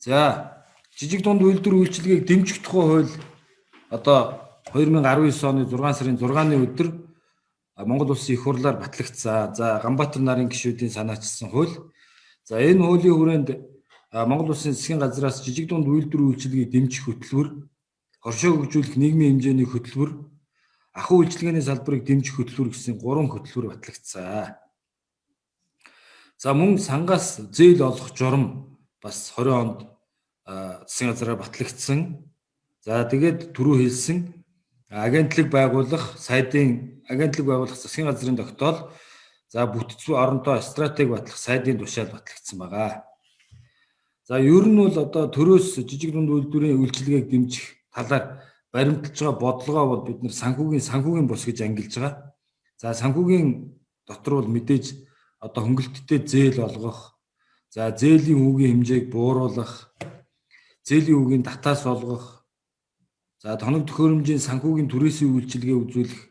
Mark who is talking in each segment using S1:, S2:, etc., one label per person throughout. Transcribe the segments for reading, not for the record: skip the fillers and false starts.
S1: За, жижиг дунд үйлдвэр үйлчилгээг дэмжих тухай хууль одоо 2019 оны 6 сарын 6-ны өдөр Монгол Улсын их хурлаар батлагдсан. За, Ганбаатар нарын гишүүдийн санаачилсан хууль. За, энэ хуулийн хүрээнд Монгол Улсын засгийн газраас жижиг дунд үйлдвэр үйлчилгээг дэмжих хөтөлбөр, хоршоо хөгжүүлэх нийгмийн хэмжээний хөтөлбөр, ахуй үйлчилгээний салбарыг дэмжих хөтөлбөр гэсэн 3 хөтөлбөр батлагдсан. За, мөн сангаас зээл олох журам бас 20 онд засгийн газраар батлагдсан. За, тэгээд түрүү хэлсэн агентлаг байгуулах, сайдын агентлаг байгуулах засгийн газрын тогтоол, за, бүтэц оронтой стратеги батлах сайдын тушаал батлагдсан байгаа. За, ер нь бол одоо төрөөс жижиг дунд үйлдвэрийн үйлчилгээг дэмжих талаар баримталж байгаа бодлогоо бол бид нар санхүүгийн бус гэж ангилж байгаа. За, санхүүгийн дотор бол мэдээж одоо хөнгөлөлттэй зээл олгох, за, зээлийн хүүгийн хэмжээг бууруулах, зээлийн хүүгийн татаас олгох, за, тоног төхөөрөмжийн санхүүгийн түрээсийн үйлчилгээ үзүүлэх,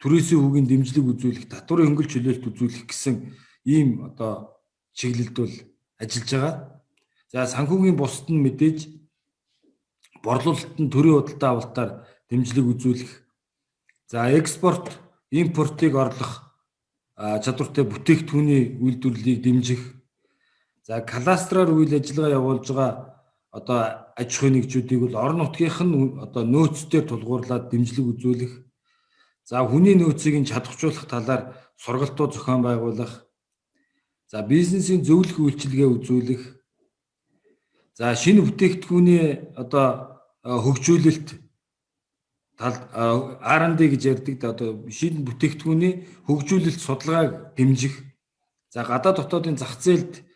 S1: түрээсийн хүүгийн дэмжлэг үзүүлэх, татварын хөнгөлт чөлөөлт үзүүлэх гэсэн ийм одоо чиглэлд бол ажиллаж байгаа. За, санхүүгийн бусад нь мэдээж борлуулалт нь төрийн худалдаа авалтаар дэмжлэг үзүүлэх, за, экспорт, импортыг орлох чадвартай бүтээгдэхүүний үйлдвэрлэлийг дэмжих, за, кластераар үйл ажиллагаа явуулж байгаа одоо аж ахуйн нэгжүүдийг бол орон нутгийнх нь одоо нөөцдөр тулгуурлаад дэмжлэг үзүүлэх, за, хүний нөөцийг нь чадваржуулах талаар сургалтууд зохион байгуулах, за, бизнесийн зөвлөх үйлчилгээ үзүүлэх, за, шинэ бүтээгдэхүүний одоо хөгжүүлэлт тал R&D гэж ярьдаг, одоо шинэ бүтээгдэхүүний хөгжүүлэлт судалгааг дэмжих, за, гадаад дотоодын зах зээлд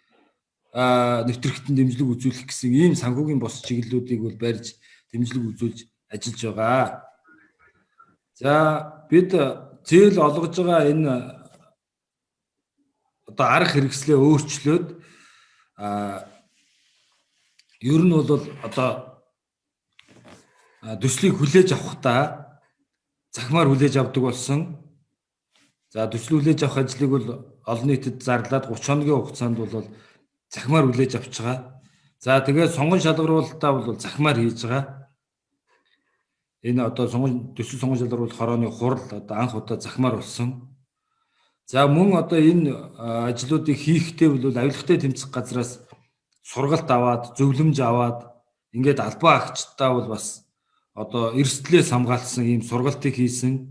S1: нэвтрэхтэн дэмжлэг үзүүлэх гэсэн ийм санхүүгийн бус чиглэлүүдийг бол барьж дэмжлэг үзүүлж ажиллаж байгаа. За, бид зээл олгож байгаа энэ одоо арга хэрэгслээ өөрчлөөд ер нь бол одоо төслийг хүлээж авахдаа захимаар хүлээж авдаг болсон. За, төсөл хүлээж авах ажлыг бол олон нийтэд зарлаад 30 хоногийн хугацаанд бол захимаар хүлээж авч байгаа. За, тэгээд сонгон шалгаруулалтаа бол захимаар хийж байгаа. Энэ одоо сонгон төсөл сонгон шалгаруулах хорооны хурал одоо анх удаа захимаар болсон. За, мөн одоо энэ ажлуудыг хийхдээ бол авилгатай тэмцэх газраас сургалт аваад, зөвлөмж аваад, ингээд албан агчдаа бол бас одоо эрсдлээс хамгаалсан ийм сургалтыг хийсэн.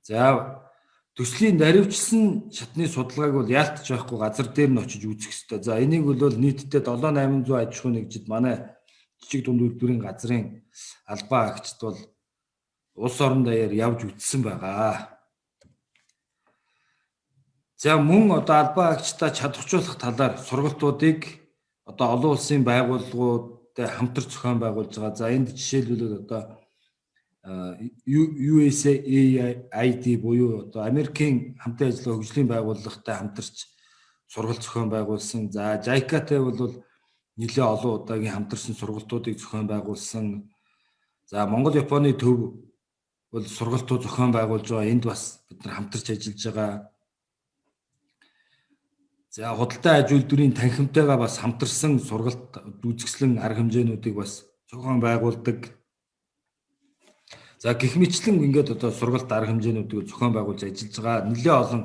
S1: За, төслийн наривчлсан шатны судалгааг бол яалтч байхгүй газар дээр нь очиж үзэх ёстой. За, энийг бол нийтдээ 7800 аж ахуйн нэгжид манай жижиг дунд үйлдвэрийн газрын албан агчид бол улс орон даяар явж үзсэн байгаа. За, мөн одоо албан агчдаа чадваржуулах талаар сургалтуудыг одоо олон улсын байгууллагуудтай хамтарч зохион байгуулж байгаа. За, энд жишээлбэл одоо USAID буюу одоо Америкийн хамтын ажиллагаа хөгжлийн байгууллагатай хамтарч сургалт зохион байгуулсан. За, JICA-тай бол нэлээд олон удаагийн хамтарсан сургалтуудыг зохион байгуулсан. За, Монгол Японы төв бол сургалтууд зохион байгуулж байгаа. Энд бас бид нар хамтарч ажиллаж байгаа. За, худалдаа аж үйлдвэрийн танхимтайгаа бас хамтарсан сургалт үзэсгэлэн арга хэмжээнүүдийг бас зохион байгуулдаг. За, гэх мэтлэн ингээд одоо сургалт арга хэмжээнүүдийг зохион байгуулж ажиллаж байгаа. Нэлээд олон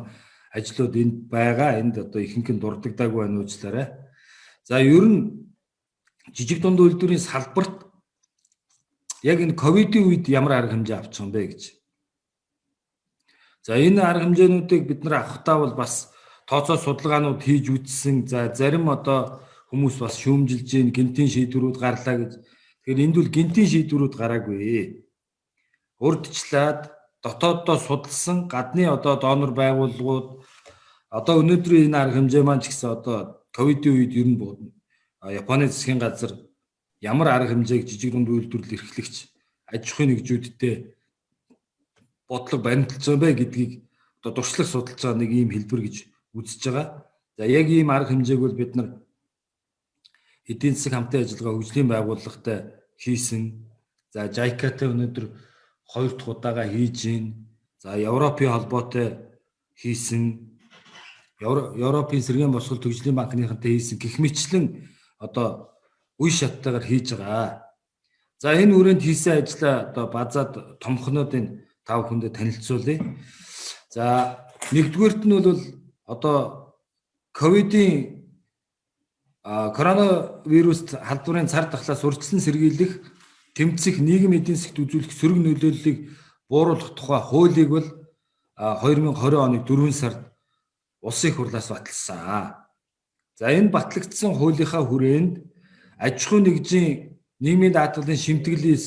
S1: ажлууд энд байгаа. Энд одоо ихэнх нь дурддаггүй байна, уучлаарай. За, ер нь жижиг дунд үйлдвэрийн салбарт яг энэ ковидын үед ямар арга хэмжээ авчих юм бэ гэж. За, энэ арга хэмжээнүүдийг бид нар авахдаа бол бас тооцоо судалгаанууд хийж үзсэн. За, зарим одоо хүмүүс бас шүүмжилж гин гэнэтийн шийдвэрүүд гарлаа гэж. Тэгэхээр энд бол гэнэтийн шийдвэрүүд гараагүй. Урьдчилаад дотооддоо судалсан, гадны одоо донор байгууллагууд одоо өнөөдрийн энэ арга хэмжээ маань ч гэсэн одоо ковидын үед ер нь Японы засгийн газар ямар арга хэмжээг жижиг дунд үйлдвэрлэл эрхлэгч аж ахуйн нэгжүүдтэй бодлого баримталж байгаа юм бэ гэдгийг одоо туршлага судалж байгаа нэг ийм хэлбэр гэж үзэж байгаа. За, яг ийм арга хэмжээг бол бид нар эдийн засаг хамтын ажиллагаа хөгжлийн байгууллагатай хийсэн. За, JICA-тай өнөөдөр хоёр дахь удаага хийж гин. За, Европын холбоотой хийсэн. Европын сэргээн босголт хөгжлийн банкныхантай хийсэн гэх мэтчлэн одоо үе шаттайгаар хийж байгаа. За энэ хүрээнд хийсэн ажлаа одоо базаад томхнуудын та бүхэндээ танилцуулъя. За нэгдүгээрт нь бол одоо ковидын коронавируст халдварын цар тахлаас урьдчилан сэргийлэх, тэмцэх, нийгэм эдийн засгт үзүүлэх сөрөг нөлөөллийг бууруулах тухай хуулийг бол 2020 оны 4 сард Улсын их хурлаас баталсан. За энэ батлагдсан хуулийнхаа хүрээнд аж ахуйн нэгжийн нийгмийн даатгалын шимтгэлээс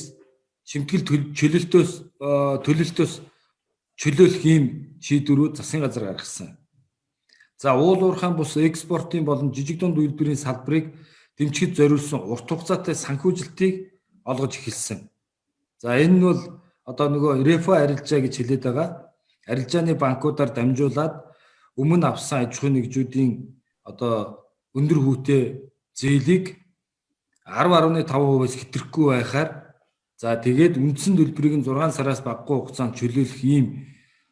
S1: шимтгэл төлөлтөөс чөлөөлөх ийм шийдвэрүүд засгийн газар гаргасан. За уул уурхайн бус экспортын болон жижиг дунд үйлдвэрийн салбарыг дэмжихэд зориулсан урт хугацаатай санхүүжилтийг олгож эхэлсэн. За энэ нь бол одоо нөгөө рефо арилжаа гэж хэлээд байгаа. Арилжааны банкудаар дамжуулаад өмнө авсан аж ахуйн нэгжүүдийн одоо өндөр хүүтэй зээлийг 10.5%-аас хэтрэхгүй байхаар, за тэгээд үндсэн төлбөрийг нь 6 сараас багагүй хугацаанд чөлөөлөх ийм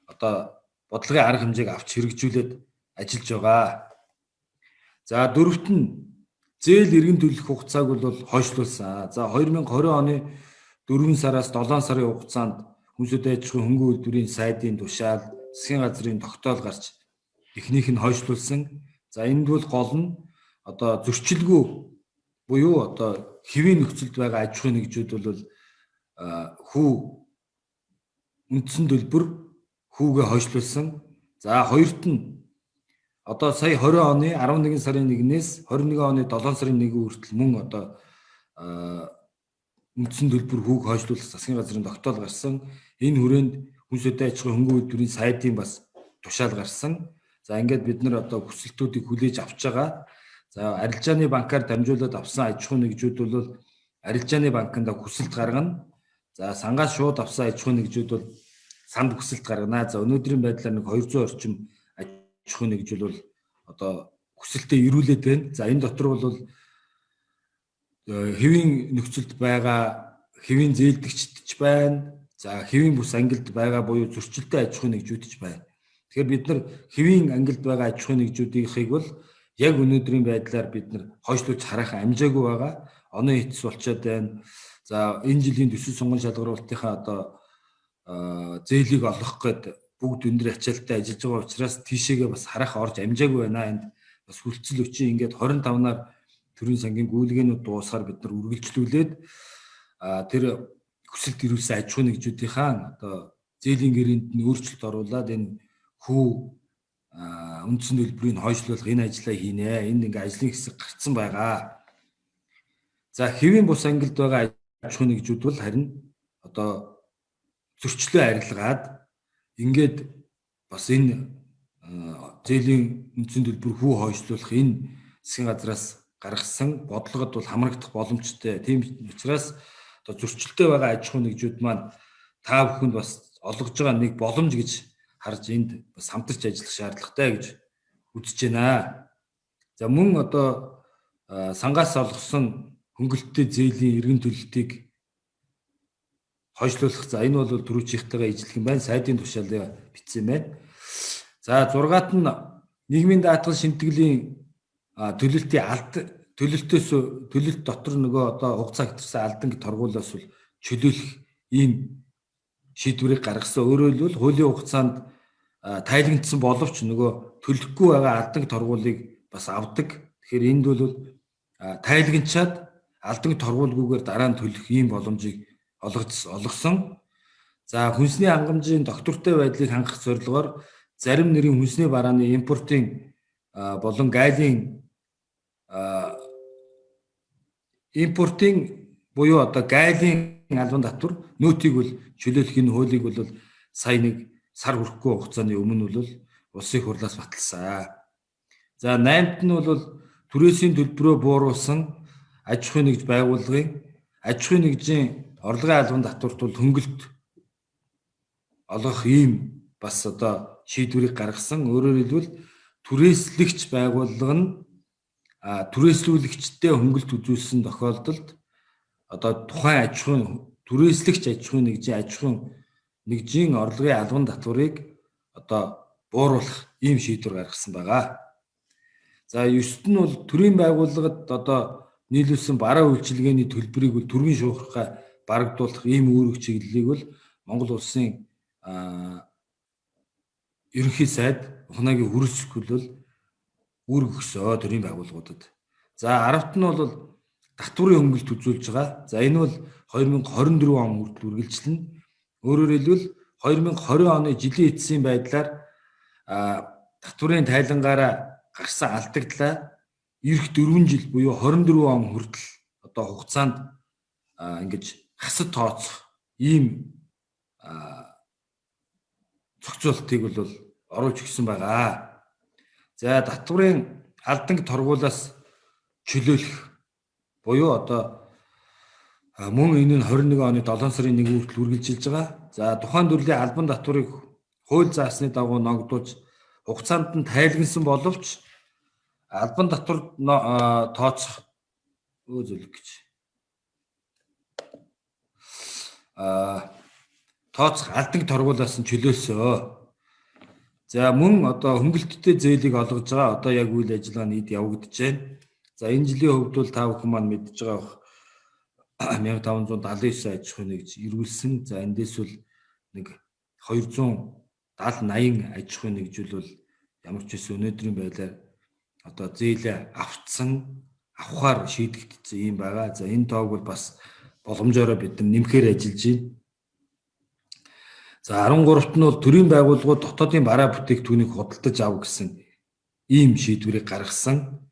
S1: одоо бодлогын арга хэмжээг авч хэрэгжүүлээд ажиллаж байгаа. За дөрөвт нь зээл эргэн төлөх хугацааг бол хойшлуулсан. За 2020 оны 4 сараас 7 сарын хугацаанд хүнсүүд аж ахуйн хөнгөн үйлдвэрийн сайдын тушаал, засгийн газрын тогтоол гарч эхнийх нь хойшлуулсан. За энд бол гол нь одоо зөрчилгүй буюу одоо хэвийн нөхцөлд байгаа аж ахуйн нэгжүүд бол хүү үндсэн төлбөр хүүгээ хойшлуулсан. За хоёрт нь одоо сая 20 оны 11 сарын 1-ээс 21 оны 7 сарын 1 хүртэл мөн одоо үндсэн төлбөр хүүг хойшлуулах засгийн газрын тогтоол гарсан. Энэ хүрээнд хүнс хөдөө аж ахуйн хөнгөн үйлдвэрийн сайдын бас тушаал гарсан. За ингээд бид нар одоо хүсэлтүүдийг хүлээж авч байгаа. За арилжааны банкар дамжуулаад авсан аж ахуйн нэгжүүд бол арилжааны банкнд хүсэлт гаргана. За сангаас шууд авсан аж ахуйн нэгжүүд бол санд хүсэлт гаргана. За өнөөдрийн байдлаар нэг 200 орчим аж ахуйн нэгж бол одоо хүсэлтээ ирүүлээд байна. За энэ дотор бол хэвийн нөхцөлд байгаа хэвийн зээлдэгчд ч байна. За хэвийн бүс ангилд байгаа буюу зөрчилтэй аж ахуйн нэгжүүд ч байна. Тэгэхээр бид нар хэвийн ангилд байгаа аж ахуйн нэгжүүдийнхийг бол яг өнөөдрийн байдлаар бид нар хойшлуулж харах амжаагүй байгаа. Оны эцэс болчоод байна. За энэ жилийн төсөл сонгон шалгаруулалтынхаа одоо зээлийг олох гээд бүгд өндөр ачаалттай ажиллаж байгаа учраас тийшээгээ бас харах орж амжаагүй байна. Энд бас хүлцэл өчийн ингээд 25-наар төрийн сангийн гүйлгээнүүд дуусахаар бид нар үргэлжлүүлээд тэр хүсэлт ирүүлсэн аж ахуйн нэгжүүдийнхаа одоо зээлийн гэрээнд нь өөрчлөлт оруулаад энэ хүү үндсэн төлбөрийг хойшлуулах энэ ажлаа хийнэ. Энд ингээ ажлын хэсэг гарцсан байгаа. За хэвийн бус ангилд байгаа аж ахуйн нэгжүүд бол харин одоо зөрчлөө арилгаад ингээд бас энэ зээлийн үндсэн төлбөр хүү хойшлуулах энэ засгийн газраас гаргасан бодлогод бол хамрагдах боломжтой. Тийм учраас одоо зөрчилтэй байгаа аж ахуйн нэгжүүд маань та бүхэнд бас олгож байгаа нэг боломж гэж харж энд бас хамтарч ажиллах шаардлагатай гэж үзэж байна. За мөн одоо сангаас олгосон хөнгөлөлттэй зээлийн эргэн төлөлтийг хойшлуулах. За энэ бол түрүүчийнхтэйгээ ижилхэн юм байна. Сайдын тушаалыг бичсэн байна. За 6-ат нь нийгмийн даатгал шимтгэлийн төлөлтийн алд төлөлтөөс төлөлт дотор нөгөө одоо хугацаа хэтэрсэн алданг торгуулаас бол чөлөөлөх ийм шийдвэрийг гаргасан. Өөрөөр хэлбэл хуулийн хугацаанд тайлгнагдсан боловч нөгөө төлөхгүй байгаа алданг торгуулийг бас авдаг. Тэгэхээр энд бол тайлгнчаад алданг торгуулгүйгээр дараа нь төлөх ийм боломжийг олгосон. За хүнсний хангамжийн доктортой байдлыг хангах зорилгоор зарим нэрийн хүнсний барааны импортын болон гайлийн импортын буюу одоо гайлийн албан татвар нөөтийг бол чөлөөлөх энэ хуулийг бол сая нэг сар хүрэхгүй хугацааны өмнө бол улсын хурлаас баталсан. За 8-нд нь бол түрээсийн төлбөрөө бууруулсан аж ахуйн нэгж байгууллагын аж ахуйн нэгжийн орлогын албан татварт бол хөнгөлт олгох ийм бас одоо шийдвэрийг гаргасан. Өөрөөр хэлбэл түрээслэгч байгууллага нь түрээслүүлэгчтэй хөнгөлт үзүүлсэн тохиолдолд одоо тухайн аж ахуйн түрээслэгч аж ахуйн нэгжийн аж ахуйн нэгжийн орлогын албан татварыг одоо бууруулах ийм шийдвэр гаргасан байгаа. За 9-т нь бол төрийн байгууллагад одоо нийлүүлсэн бараа үйлчилгээний төлбөрийг бол түргэн шуурхай барагдуулах ийм үүрэг чиглэлийг бол Монгол улсын ерөнхий сайд Ухнаагийн хүрэлцэх бол үүрэг өгсөө төрийн байгууллагуудад. За 10-т нь бол татварын хөнгөлт үзүүлж байгаа. За энэ бол 2024 он хүртэл үргэлжлэнэ. Өөрөөр хэлбэл 2020 оны жилийн эцсийн байдлаар татварын тайлангаараа гарсан алдагдлаа ирэх 4 жил буюу 24 он хүртэл одоо хугацаанд ингэж хасад тооцох ийм зохицуултыг бол оруулж өгсөн байгаа. За татварын алданг торгуулаас чөлөөлөх буюу одоо мөн энэ нь 21 оны 7 сарын 1 хүртэл үргэлжилж байгаа. За тухайн төрлийн албан татварыг хууль заасны дагуу ногдуулж хугацаанд нь тайлгнасан боловч албан татвар тооцох зөвлөх гэж. Тооцох алданг торгуулаас нь чөлөөлсөө. За мөн одоо хөнгөлттэй зээлийг олгож байгаа одоо яг үйл ажиллагаа нийт явагдаж байна. За энэ жилийн хувьд бол та бүхэн маань мэдж байгаа бах 1579 аж ахуйн нэгж эрүүлсэн. За эндээс бол нэг 270 80 аж ахуйн нэгжүүл бол ямар ч байсан өнөөдрийн байдлаар одоо зээлээ авцсан, авахар шийдэгдсэн юм байгаа. За энэ тоог бол бас боломжоор бид нар нэмэхээр ажиллаж байна. За 13-т нь бол төрийн байгууллагууд дотоодын бараа бүтээгдэхүүнийг худалдаж ав гэсэн ийм шийдвэрийг гаргасан.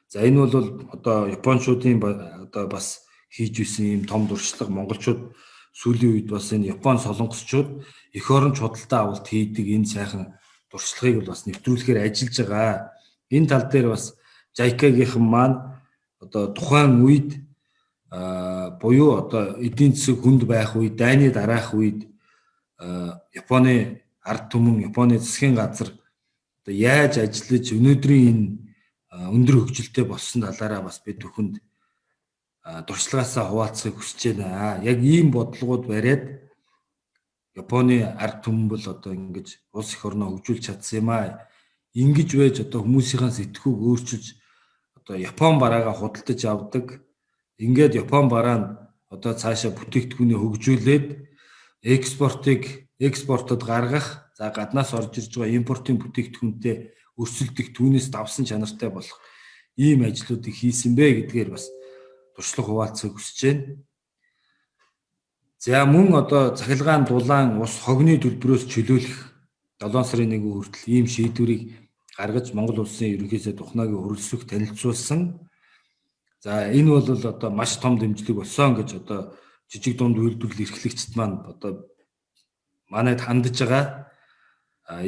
S1: За энэ бол одоо японочдын одоо бас хийж исэн ийм том туршлага. Монголчууд сүүлийн үед бас энэ Япон солонгосчууд эх оронч худалдаа авалт хийдэг энэ сайхан туршлагыг бол бас нэвтрүүлэхээр ажиллаж байгаа. Энэ тал дээр бас JICA-гийнхан маань одоо тухайн үед буюу одоо эдийн засаг хүнд байх үед, дайны дараах үед Японы ард түмэн, Японы засгийн газар одоо яаж ажиллаж өнөөдрийн энэ өндөр хөгжилтэй болсон талаараа бас бид бүхэнд туршлагаасаа хуваалцахыг хүсэж байна. Яг ийм бодлогууд бариад Японы ард түмэн бол одоо ингэж улс эх орноо хөгжүүлж чадсан юм аа. Ингэж байж одоо хүмүүсийнхээ сэтгүүг өөрчилж одоо Япон бараагаа худалдаж авдаг. Ингээд Япон бараа нь одоо цаашаа бүтээгдэхүүнээ хөгжүүлээд экспортыг экспортод гаргах, за гаднаас орж ирж байгаа импортын бүтээгдэхүүнтэй өрсөлдөх, түүнээс давсан чанартай болох ийм ажлуудыг хийсэн бэ гэдгээр бас туршлага хуваалцахыг хүсэж байна. За мөн одоо цахилгаан дулаан ус хогны төлбөрөөс чөлөөлөх 7 сарын 1 хүртэл ийм шийдвэрийг гаргаж Монгол улсын ерөнхий сайд Ухнаагийн хүрэлцэх танилцуулсан. За энэ бол одоо маш том дэмжлэг болсон гэж одоо жижиг дунд үйлдвэрлэл эрхлэгчид маань одоо манайд хандж байгаа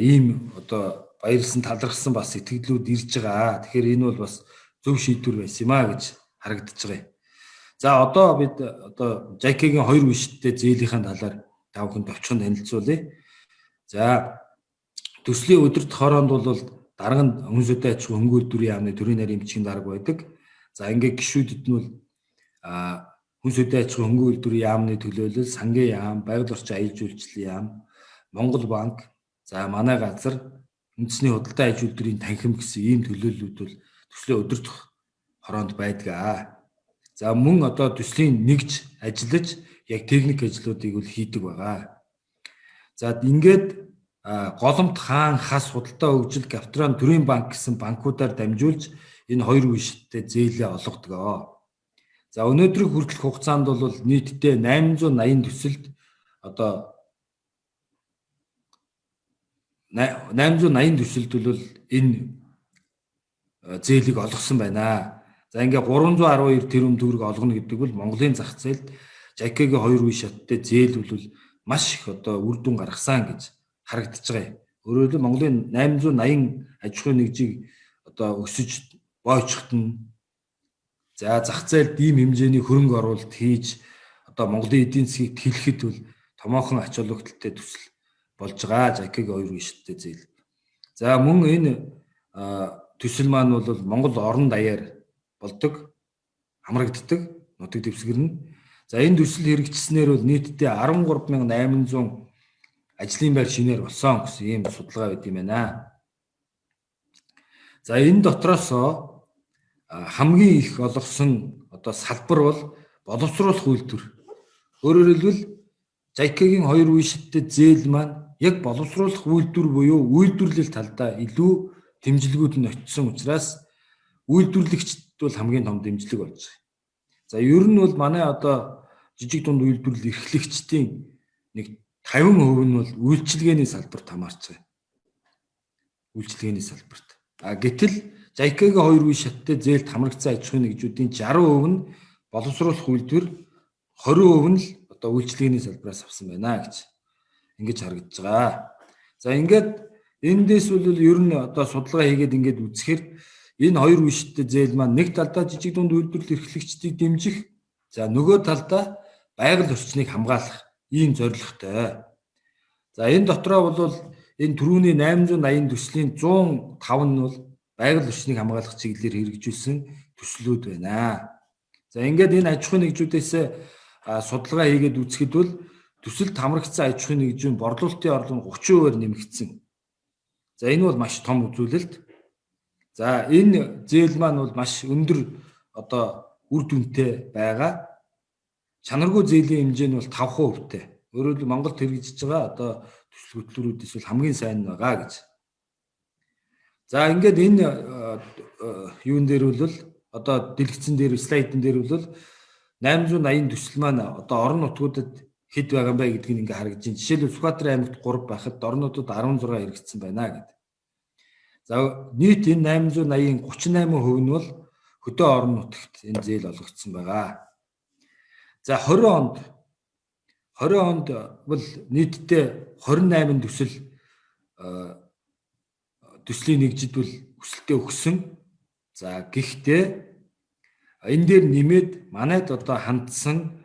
S1: ийм одоо баярлсан талархсан бас сэтгэлүүд ирж байгаа. Тэгэхээр энэ бол бас зөв шийдвэр байсан юм а гэж харагдаж байгаа юм. За одоо бид одоо JICA-гийн хоёр үе шаттай зээлийнхээ талаар та бүхэн товчхон танилцуулъя. За төслийн удирдах хороонд бол дарга нь үнс хөдөө аж ахуйн хөнгө үйлдвэрийн яамны төрийн нарийн бичгийн дарга байдаг. За ингээд гишүүдэд нь бол хүнс хөдөө аж ахуйн хөнгө үйлдвэрийн яамны төлөөлөл, сангийн яам, байгаль орчин аялал жуулчлалын яам, Монгол банк, за манай газар үндэсний худалдаа аж үйлдвэрийн танхим гэсэн ийм төлөөллүүд бол төслийн удирдах хороонд байдаг. За мөн одоо төслийн нэгж ажиллаж яг техник ажлуудыг бол хийдэг байгаа. За ингээд Голомт хаан хас худалдаа хөгжил Капитран төрийн банк гэсэн банкудаар дамжуулж энэ хоёр үе шаттай зээлээ олгодог. За өнөөдрийг хүртэлх хугацаанд бол нийтдээ 880 төсөлд одоо 880 төсөлд бол энэ зээлийг олгосон байна. За ингээ 312 тэрбум төгрөг олгоно гэдэг бол Монголын зах зээлд JICA-гийн хоёр үе шаттай зээл бол маш их одоо үр дүн гаргасан гэж харагдаж байгаа юм. Өөрөөр хэлбэл Монголын 880 аж ахуйн нэгжийг одоо өсөж боочхот нь за зах зээлд ийм хэмжээний хөрөнгө оруулалт хийж одоо Монголын эдийн засгийг тэлэхэд бол томоохон ач холбогдолтой төсөл болж байгаа. JICA-гийн хоёр үе шаттай зээл. За мөн энэ төсөл маань бол Монгол орон даяар болдог, хамрагддаг, нутаг дэвсгэр нь. За энэ төсөл хэрэгжснээр бол нийтдээ 13,800 ажлын байр шинээр болсон гэсэн ийм судалгаа байд юм байна. За энэ дотроос хамгийн их олгосон одоо одоо салбар бол боловсруулах үйлдвэр. Өөрөөр хэлбэл JICA-гийн хоёр үе шаттай зээл маань яг боловсруулах үйлдвэр буюу үйлдвэрлэл талдаа илүү дэмжлэгүүд нь очсон учраас үйлдвэрлэгчд бол хамгийн том дэмжлэг болж байгаа. За ер нь бол манай одоо жижиг дунд үйлдвэрлэл эрхлэгчдийн нэг 50% нь бол үйлчилгээний салбарт хамаарч байгаа. Үйлчилгээний салбарт. А гэтэл JICA-гийн хоёр үе шаттай зээлд хамрагдсан аж ахуйн нэгжүүдийн 60% нь боловсруулах үйлдвэр, 20% нь л одоо үйлчилгээний салбараас авсан байна гэж ингэж харагдаж байгаа. За ингээд эндээс бол ер нь одоо судалгаа хийгээд ингээд үзэхээр энэ хоёр үе шаттай зээл маань нэг талдаа жижиг дунд үйлдвэрлэл эрхлэгчдийг дэмжих, за нөгөө талдаа байгаль орчныг хамгаалах ийм зорилготой. За энэ дотроо бол энэ түрүүний 880 төслийн 105 нь бол байгаль орчныг хамгаалах чиглэлээр хэрэгжүүлсэн төслүүд байна. За ингээд энэ аж ахуйн нэгжүүдээс судалгаа хийгээд үзэхэд бол төсөлд хамрагдсан аж ахуйн нэгжийн борлуулалтын орлого нь 30%-аар нэмэгдсэн. За энэ бол маш том үзүүлэлт. За энэ зээл маань бол маш өндөр одоо үр дүнтэй байгаа. Чанаргүй зээлийн хэмжээ нь бол 5%-тэй. Өөрөөр хэлбэл Монголд хэрэгжиж байгаа одоо төсөл хөтөлбөрүүдээс бол хамгийн сайн нь байгаа гэж. За ингээд энэ юун дээр бол одоо дэлгэцэн дээр слайдн дээр бол 880 төсөл маань одоо орон нутгуудад хэд байгаа юм бэ гэдг нь ингээ харагдаж байна. Жишээлбэл Сүхбаатар аймагт 3 байхад орон нутгад 16 хэрэгжсэн байна гэдэг. За нийт энэ 880-ийн 38% нь бол хөдөө орон нутагт энэ зээл олгогдсон байгаа. За 20 онд бол нийтдээ 28 төсөл төслийн нэгжид бол өсөлтөө өгсөн. За гэхдээ энэ дээр нэмээд манайд одоо хандсан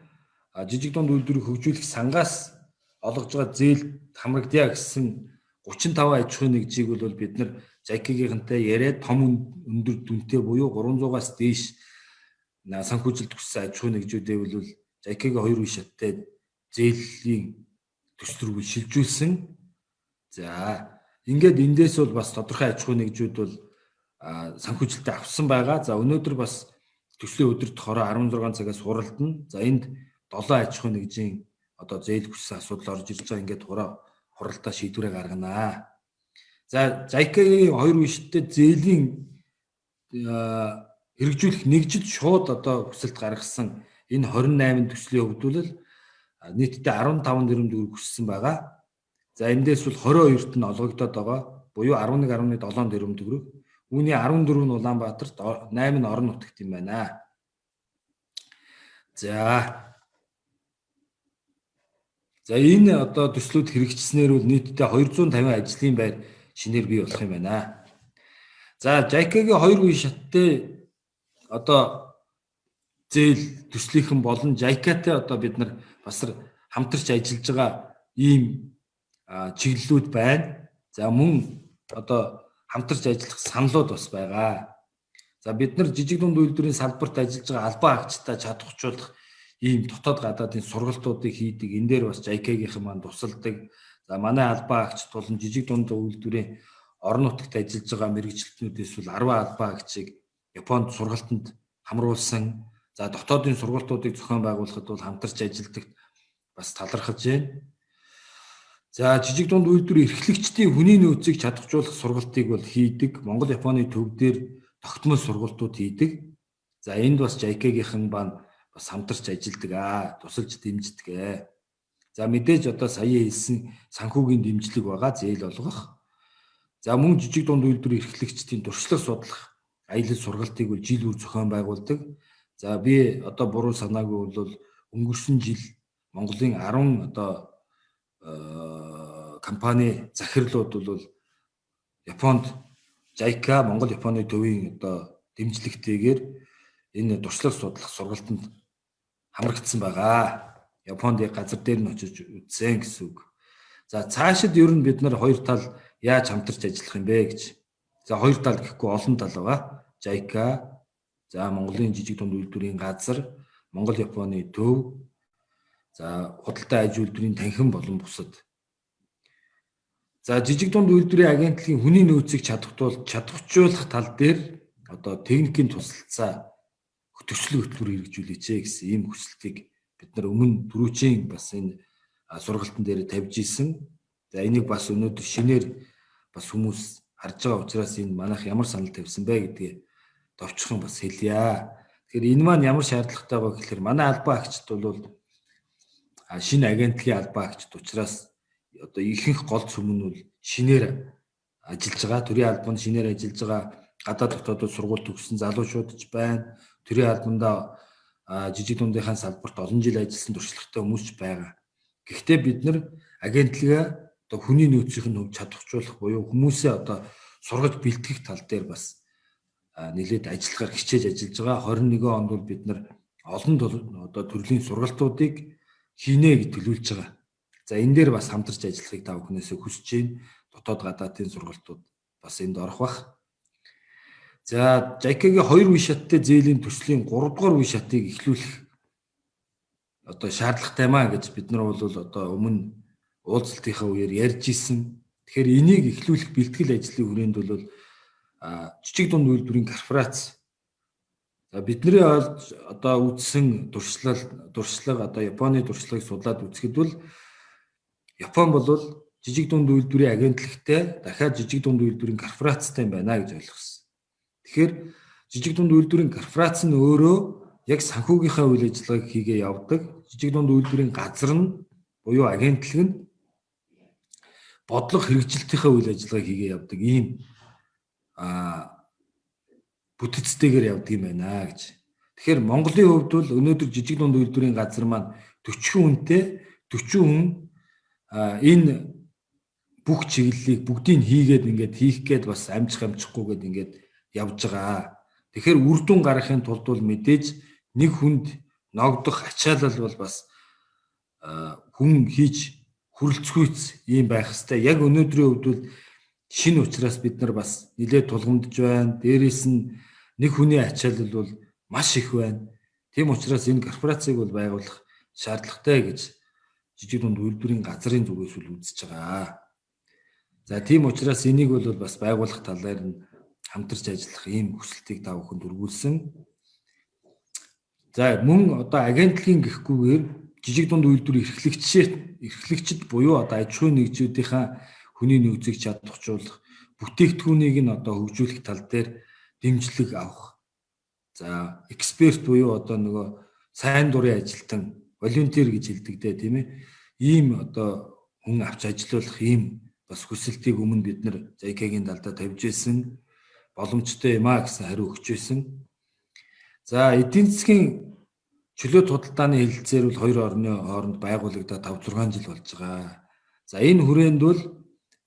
S1: жижиг дунд үйлдвэрийг хөгжүүлэх сангаас олгож байгаа зээл хамрагдъя гэсэн 35 аж ахуйн нэгжийг бол бид нар JICA-гийнхантай яриад том өндөр дүнтэй буюу 300-аас дээш санхүүжилт хүссэн аж ахуйн нэгжүүдээ бол JICA-гийн хоёр үе шаттай зээлийн төсөл рүү шилжүүлсэн. За ингээд эндээс бол бас тодорхой аж ахуйн нэгжүүд бол санхүүжилтээ авсан байгаа. За өнөөдөр бас төслийн өдөрт хороо 16 цагаас хуралдана. За энд 7 аж ахуйн нэгжийн одоо зээл хүссэн асуудал орж ирж байгаа. Ингээд хуралдаа шийдвэрээ гаргана. За JICA-гийн хоёр үе шаттай зээлийн хэрэгжүүлэх нэгжид шууд одоо хүсэлт гаргасан энэ 28 төслийн хувьд бол нийтдээ 15 тэрбум төгрөг хүссэн байгаа. За эндээс бол 22-т нь олгогдоод байгаа. Буюу 11.7 тэрбум төгрөг. Үүний 14 нь Улаанбаатарт, 8 нь орон нутагт юм байна. За энэ одоо төслүүд хэрэгжснээр бол нийтдээ 250 ажлын байр шинээр бий болох юм байна. За JICA-гийн хоёр үе шаттай одоо зээл төслийнхэн болон JICA-тай одоо бид нар бас хамтарч ажиллаж байгаа ийм чиглэлүүд байна. За мөн одоо хамтарч ажиллах саналууд бас байгаа. За бид нар жижиг дунд үйлдвэрийн салбарт ажиллаж байгаа албан хаагчтай чадахжуулах ийм дотоод гадаадын сургалтуудыг хийдэг. Энэ дээр бас JICA-гийнхэн маань тусалдаг. За манай албан хаагчид болон жижиг дунд үйлдвэрийн орон нутагт ажиллаж байгаа мэргэжилтнүүдээс бол 10 албан хаагчийг Японд сургалтанд хамруулсан. За дотоодын сургалтуудыг зохион байгуулахад бол хамтарч ажилладаг бас талархаж байна. За жижиг дунд үйлдвэр эрхлэгчдийн хүний нөөцийг чадахжуулах сургалтыг бол хийдэг. Монгол Японы төв дээр тогтмол сургалтууд хийдэг. За энд бас JICA-гийнхэн маань бас хамтарч ажилладаг тусалж дэмждэг. За мэдээж одоо сая хэлсэн санхүүгийн дэмжлэг байгаа зээл олгох. За мөн жижиг дунд үйлдвэр эрхлэгчдийн туршлага судлах аялал сургалтыг бол жил бүр зохион байгуулдаг. За би одоо буруу санаагүй бол өнгөрсөн жил Монголын 10 одоо компани захирлууд бол Японд JICA Монгол Японы төвийн одоо дэмжлэгтэйгээр энэ туршлага судлах сургалтанд хамрагдсан байгаа. Японд яг газар дээр нь очиж үзсэн гэсэн үг. За цаашид ер нь бид нар хоёр тал яаж хамтарч ажиллах юм бэ гэж. За хоёр тал гэхгүй олон тал байгаа. JICA, за Монголын жижиг дунд үйлдвэрийн газар, Монгол Японы төв, за худалдаа аж үйлдвэрийн танхим болон бусад. За жижиг дунд үйлдвэрийн агентлагийн хүний нөөцийг чадахжуулах тал дээр одоо техникийн тусалцаа төсөл хөтөлбөр хэрэгжүүлээч гэсэн ийм хүсэлтийг бид нар өмнө түрүүчийн бас энэ сургалтын дээр тавьж исэн. За энийг бас өнөөдөр шинээр бас хүмүүс харж байгаа учраас энэ манайх ямар санал тавьсан бэ гэдгээ товчхон бас хэлье. Тэгэхээр энэ маань ямар шаардлагатай вэ гэхээр манай албан агчид бол шинэ агентлагийн албан агчид учраас одоо ихэнх гол сүм нь бол шинээр ажиллаж байгаа. Төрийн албанд шинээр ажиллаж байгаа, гадаад дотоодод сургууль төгссөн залуучууд ч байна. Төрийн албандаа жижиг дундынхаа салбарт олон жил ажилласан туршлагатай хүмүүс ч байгаа. Гэхдээ бид нар агентлагаа одоо хүний нөөцийн хувьд чадварчуулах буюу хүмүүсээ одоо сургаж бэлтгэх тал дээр бас нэлээд ажиллахаар хичээж ажиллаж байгаа. 21 онд бол бид нар олон одоо төрлийн сургалтуудыг хийнэ гэж төлөвлөж байгаа. За энэ дээр бас хамтарч ажиллахыг та бүхнээсээ хүсэж байна. Дотоод гадаадын сургалтууд бас энд орох бах. За JICA-гийн 2 үе шаттай зээлийн төслийн 3 дугаар үе шатыг эхлүүлэх одоо шаардлагатай маа гэж бид нар бол одоо өмнө уулзалтынхаа үеэр ярьж исэн. Тэгэхээр энийг эхлүүлэх бэлтгэл ажлын хүрээнд бол жижиг дунд үйлдвэрийн корпорац. За бидний олж одоо үзсэн туршлага одоо Японы туршлагыг судлаад үзэхэд бол Япон бол жижиг дунд үйлдвэрийн агентлагтай дахиад жижиг дунд үйлдвэрийн корпорацтай юм байна гэж ойлгосон. Тэгэхээр жижиг дунд үйлдвэрийн корпорац нь өөрөө яг санхүүгийнхаа үйл ажиллагааг хийгээ явдаг. Жижиг дунд үйлдвэрийн газар нь буюу агентлаг нь бодлого хэрэгжилтийнхээ үйл ажиллагааг хийгээ явдаг ийм бүтэцтэйгээр явдаг юм байна гэж. Тэгэхээр Монголын хувьд бол өнөөдөр жижиг дунд үйлдвэрийн газар маань 40 хүнтэй, 40 хүн энэ бүх чиглэлийг бүгдийг хийгээд ингээд хийх гээд бас амжихгүй гээд ингээд явж байгаа. Тэгэхээр үр дүн гаргахын тулд бол мэдээж нэг хүнд ногдох ачаалал бол бас хүн хийж хүрэлцгүйц ийм байх хэвээр. Яг өнөөдрийн хувьд бол шинэ учраас бид нар бас нэлээд тулгамдж байна. Дээрээс нь нэг хүний ачаалал бол маш их байна. Тийм учраас энэ корпорацийг бол байгуулах шаардлагатай гэж жижиг дунд үйлдвэрийн газрын зүгээс үл үзэж байгаа. За тийм учраас энийг бол бас байгуулах талаар нь хамтарч ажиллах ийм хүсэлтийг та бүхэнд өргүүлсэн. За мөн одоо агентлагийн гэхгүйгээр жижиг дунд үйлдвэр эрхлэгчид буюу одоо аж ахуйн нэгжүүдийнхаа хүний нөөцийг чадварчуулах, бүтээгдэхүүнийг нь одоо хөгжүүлэх тал дээр дэмжлэг авах. За эксперт буюу одоо нөгөө сайн дурын ажилтан, волонтер гэж хэлдэг дээ, тийм ээ. Ийм одоо хүн авч ажилуулах ийм бас хүсэлтийг өмнө бид нар JICA-гийн далдаа тавьж байсан, боломжтой юм а гэсэн хариу өгч байсан. За эдийн засгийн чөлөөт худалдааны хэлэлцээр бол хоёр орны хооронд байгуулагдаад 5 6 жил болж байгаа. За энэ хүрээнд бол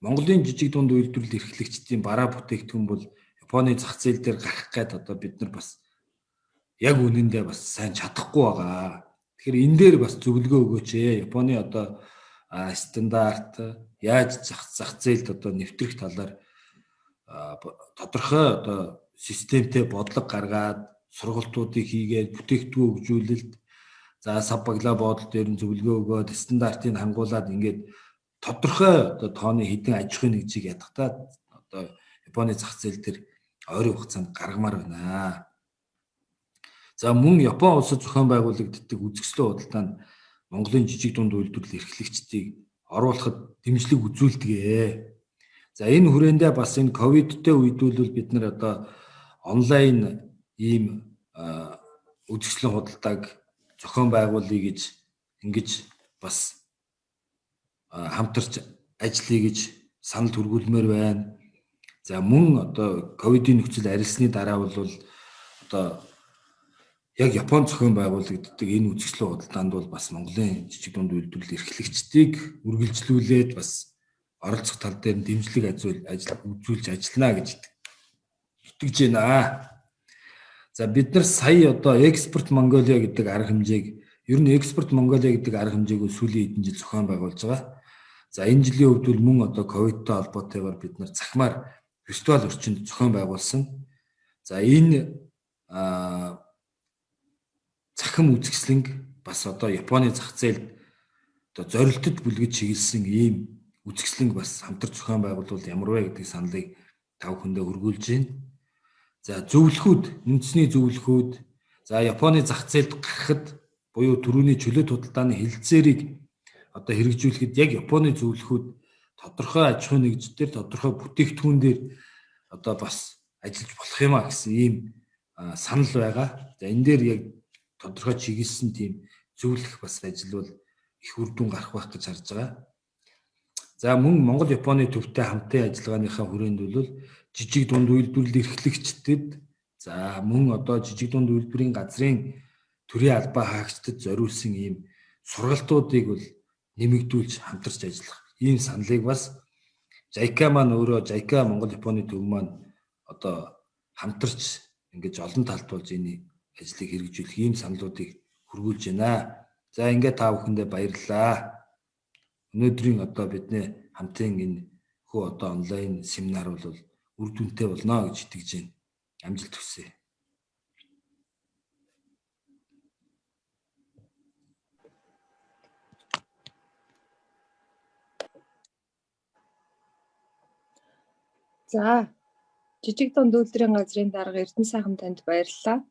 S1: Монголын жижиг дунд үйлдвэрлэл эрхлэгчдийн бараа бүтээгдэхүүн бол Японы зах зээл дээр гарах гээд одоо бид нар бас яг үнэндээ бас сайн чадахгүй байгаа. Тэгэхээр энэ дээр бас зөвлөгөө өгөөч ээ. Японы одоо стандарт яаж зах зээлд одоо нэвтрэх талаар тодорхой одоо системтэй бодлого гаргаад сургалтуудыг хийгээд бүтээгдэхүүн хөгжүүлэлт, за сав баглаа бодол дээр нь зөвлөгөө өгөөд стандартыг хангуулад ингээд тодорхой одоо тооны хэдэн аж ахуйн нэгжийг ядахтаа одоо Японы зах зээл дээр ойрын хугацаанд гаргамаар байна. За мөн Япон улсад зохион байгуулагддаг үзэсгэлэн худалдаанд Монголын жижиг дунд үйлдвэрлэл эрхлэгчдийг оруулахад дэмжлэг үзүүлдэг. За энэ хүрээндээ бас энэ ковидтэй үед бол бид нар одоо онлайн ийм үзэсгэлэн худалдааг зохион байгуулъя гэж ингэж бас хамтарч ажиллая гэж санал төргүүлмээр байна. За мөн одоо ковидын нөхцөл арилсны дараа бол одоо яг Япон зохион байгуулагддаг энэ үзэсгэлэн худалдаанд бол бас Монголын жижиг дунд үйлдвэрлэл эрхлэгчдийг үргэлжлүүлээд бас оролцох тал дээр нь дэмжлэг ажил үзүүлж ажиллана гэж итгэж байна. За бид нар сая одоо экспорт Монголиа гэдэг арга хэмжээг, ер нь экспорт Монголиа гэдэг арга хэмжээг сүүлийн хэдэн жил зохион байгуулж байгаа. За энэ жилийн хувьд бол мөн одоо ковидтой холбоотойгоор бид нар цахимаар виртуал орчинд зохион байгуулсан. За энэ цахим үзэсгэлэнг бас одоо Японы зах зээлд одоо зорилтод бүлгэж чиглэсэн ийм үзэсгэлэнг бас хамтарч зохион байгуулвал ямар вэ гэдэг саналыг та бүхэндээ өргүүлж байна. За зөвлөхүүд, үндэсний зөвлөхүүд, За Японы зах зээлд гарахад буюу түрүүний чөлөөт худалдааны хэлэлцээрийг одоо хэрэгжүүлэхэд яг Японы зөвлөхүүд тодорхой аж ахуйн нэгжлэр тодорхой бүтээгдэхүүн дээр одоо бас ажиллаж болох юм а гэсэн ийм санал байгаа. За энэ дээр яг тодорхой чиглэсэн тийм зөвлөх бас ажил бол их үр дүн гарах байх гэж харж байгаа. За мөн Монгол Японы төвтэй хамтын ажиллагааныхаа хүрээнд бол жижиг дунд үйлдвэрлэл эрхлэгчдэд за мөн одоо жижиг дунд үйлдвэрийн газрын төрийн албаа хаагчдад зориулсан ийм сургалтуудыг бол нэмэгдүүлж хамтарч ажиллах ийм саналыг бас JICA маань өөрөө JICA Монгол Японы төв маань одоо хамтарч ингэж олон талд болж энэ ажлыг хэрэгжүүлэх ийм саналуудыг хөргүүлж байна. За ингээд та бүхэндээ баярлалаа. Өнөөдрийн одоо бидний хамтын энэ хөө одоо онлайн семинар бол үр дүнтэй болно гэж итгэж байна. Амжилт хүсье.
S2: За, жижиг дунд үйлдвэрийн газрын дарга Эрдэнэ сайхан танд баярлалаа.